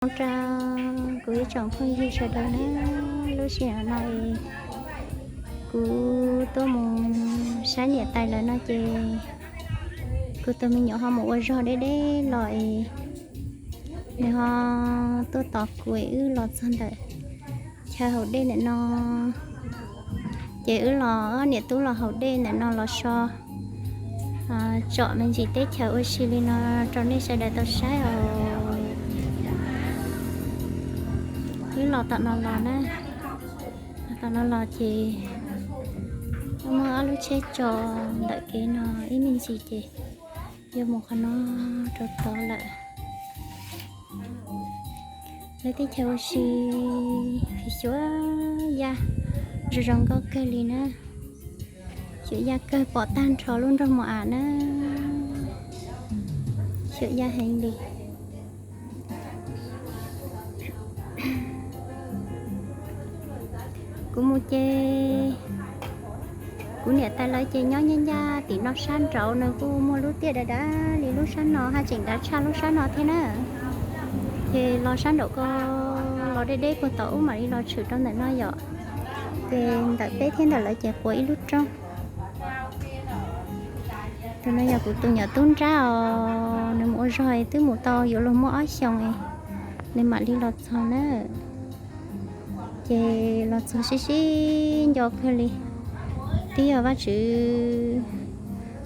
Ua tsaug rau kuv ib tsoom phooj ywg sawv daws na, lub sij hawm no kuv tuaj mus saib niam tais lawv no ces kuv tus me nyuam ho mus ua zog deb deb los es nws ho tuaj tos kuv es wb los txog ntawm chaw haus dej ntawm no, ces wb los niam tub los haus dej ntawm no los so tsom me ntsis teb chaws ua si li no rau nej sawv daws tau saib os. Wb los tom no los na, los tom no los ces muaj ob lub tsheb tso ntawm kev no ib me ntsis ces yuav mus qhov no rau tod lawm. Lawv teb chaws ua si, xyuas yaj zoo zoo nkauj kawg li na. Xyuas yaj kawg pom tag nrho lub nroog Mos As na. Xyuas yaj heev li. Kuv mus ces kuv niam tais lawv ces nyob ncaj ncaj tim no sab nraud, nws kuj muaj lub tiaj dav dav li lub sab no, haj tseem dav tshaj lub sab no thiab na. Ces los sab nraum ko los deb deb puag tom ub mam li los tshwm rau ntawm no yom. Ces ntawm peb thiab ntawm lawv ces quas ib lub roob. Tus no yog kuv tus nyuam tub nrab os, nws mus ua zog twb mus tau yuav luag muaj ob xyoos, nws mam li los txog na. Ces los txog sib sib nco kawg li, twb yog Vajtswv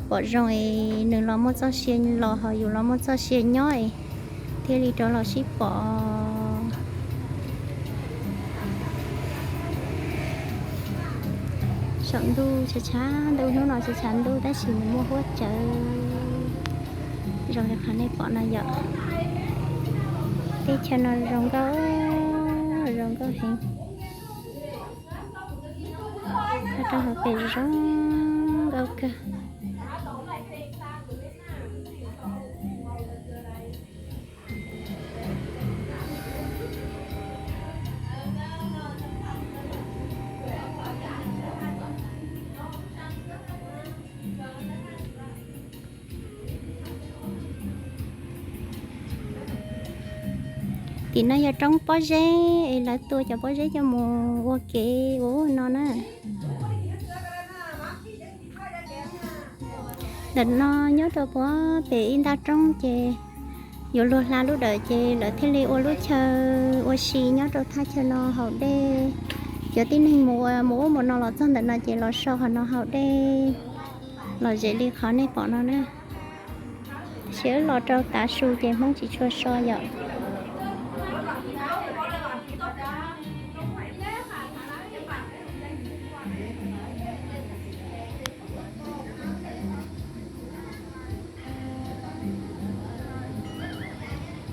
pom zoo es nws los muaj txoj sia los ho yus los muaj txoj sia nyob es thiaj li rov los sib pom. Saum ntuj tshav tshav ntuj, hnub no tshav tshav ntuj tab sis nws muaj huab cawv zoo li qhov nej pom no yom. Teb chaws no zoo nkauj, zoo nkauj heev. Rau hauv pes zoo nkauj kawg. Tim no yog roob pob zeb es lawv tua cov pob zeb coj mus ua kev ua no na. Ntawm no nyob rau puag pem ib nta roob ces yuav luag hla lub dawm ces lawv thiaj li ua lub chaw ua si nyob rau thaj chaw no haus dej. Cov tib neeg mus mus ub mus no los txog ntawm no ces los so qhov no haus dej lom zem li qhov nej pom no na. Tab sis wb los rau tav su ces Hmoob tsis tshua so yom.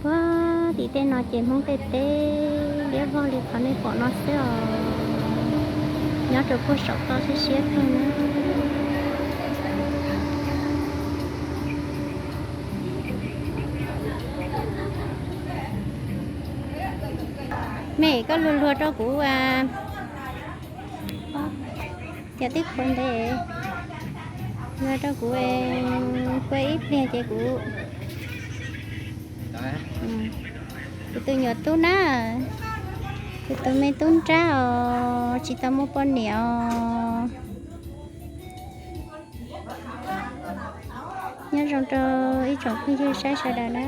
Puag tim tej no ces Hmoob tej teb liab vog li qhov nej pom no xwb os. Nyob rau puag saum toj siab siab kawg na. Mej, koj luag luag rau kuv, cov tib khuav ntev, luag rau kuv kua ib pliag ces kuv, kuv tus nyuam tub na, kuv tus me tub nrab os, tsis tau muaj poj niam os. Nyob zoo rau ib tsoom phooj ywg saib sawv daws na.